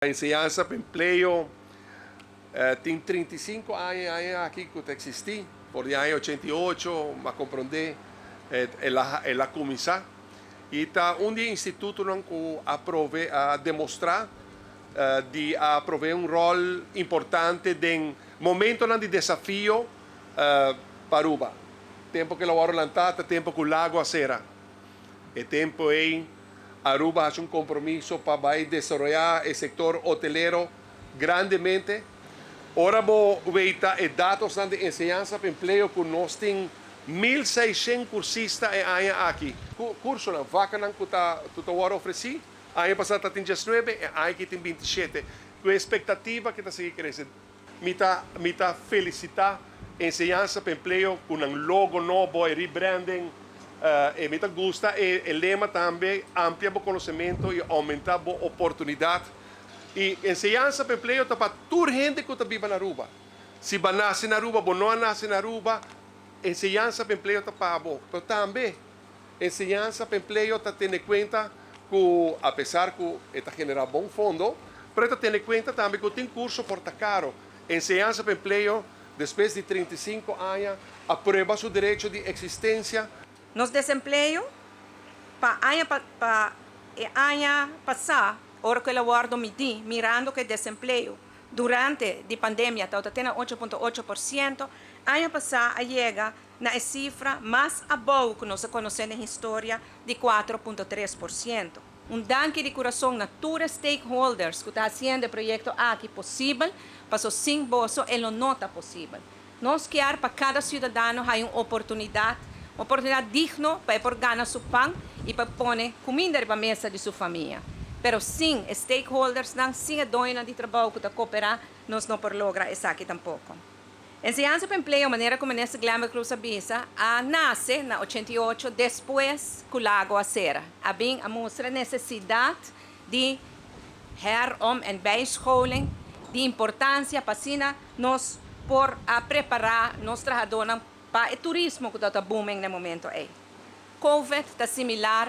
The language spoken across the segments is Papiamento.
Enseñansa pa Empleo tin 35 aña aki ku ta eksistí. For di aña 88, m'a komprondé, el a kuminsá. I ta un di e institutonan ku a prove a demostrá di a provee un ròl importante den momentonan di desafio pa Aruba. Tempu ku el a wòrdu lantá ta tempu ku Lago a sera. E tempu ei Aruba hasi un kompromiso pa bai desaroyá e sektor hotelero grandemente. Ora bo weita e datosnan di Enseñansa pa Empleo ku nos tin 1600 kursista e aña aki. Kursonan, vakanan ku ta ku ta wòrdu ofresí, aña pasá ta tin 19, e aña aki tin 27, ku e espektativa ku ta sigui krese. Mi ta felisitá Enseñansa pa Empleo ku nan logo nobo i rebranding. I mi ta gusta e lema tambe: amplia bo konosementu i oumentá bo oportunidat. I Enseñansa pa Empleo ta pa tur hende ku ta biba na Aruba. Si bo a nase na Aruba, bo no a nase na Aruba, Enseñansa pa Empleo ta pa bo. Pero tambe Enseñansa pa Empleo ta tene kuenta ku, apesar ku e ta generá bon fondo, pero ta tene kuenta tambe ku tin kurso por ta karo. Enseñansa pa Empleo, despues di 35 aña, a prueba su derecho di eksistensia. Nos desempleo, pa aña pa aña pasá, ora ku el a wòrdu midí, mirando ku e desempleo durante di pandemia tabata 8,8%, aña pasá a yega na e sifra mas abou ku nos konosé den historia di 4,3%. Un danki di kurason na tur stakeholders ku ta hasiendo e proyekto aki posibel, paso sin boso e no ta posibel. Nos ke pa kada siudadano haya un oportunidat, un oportunidat digno pa por gana su pan i pa pone kuminda riba mesa di su famia. Pero sin stakeholders, no, sin doño di trabou ku ta kooperá, nos no por logra esaki tampoko. Enseñansa pa Empleo, manera ku minister Glenbert Croes a bisa, a nase na 88 despues ku Lago a sera. A bin a mustra nesesidat di her, om en bijscholing, di importansia pa asina nos por a prepará nos trahadónan pa e turismo ku ta booming na e momento ei. Covid ta similar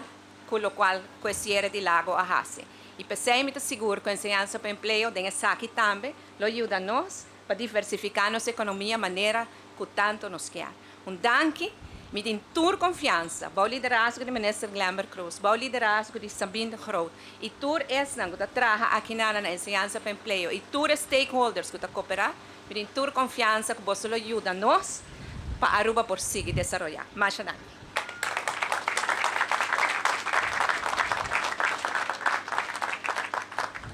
ku loke ku e siere di Lago a hasi. I p'esei mi ta sigur ku Enseñansa pa Empleo, den esaki tambe, lo yuda nos pa diversifiká nos ekonomia manera ku tantu nos ke. Un danki, mi tin tur konfiansa, bou liderazgo di minister Glenbert Croes, bou liderazgo di Sabine de Groot, i tur esnan ku ta traha aki na Enseñansa pa Empleo, i tur stakeholders ku ta kooperá, mi tin tur konfiansa ku boso lo yuda nos pa Aruba por sigui desaroyá. Masha danki.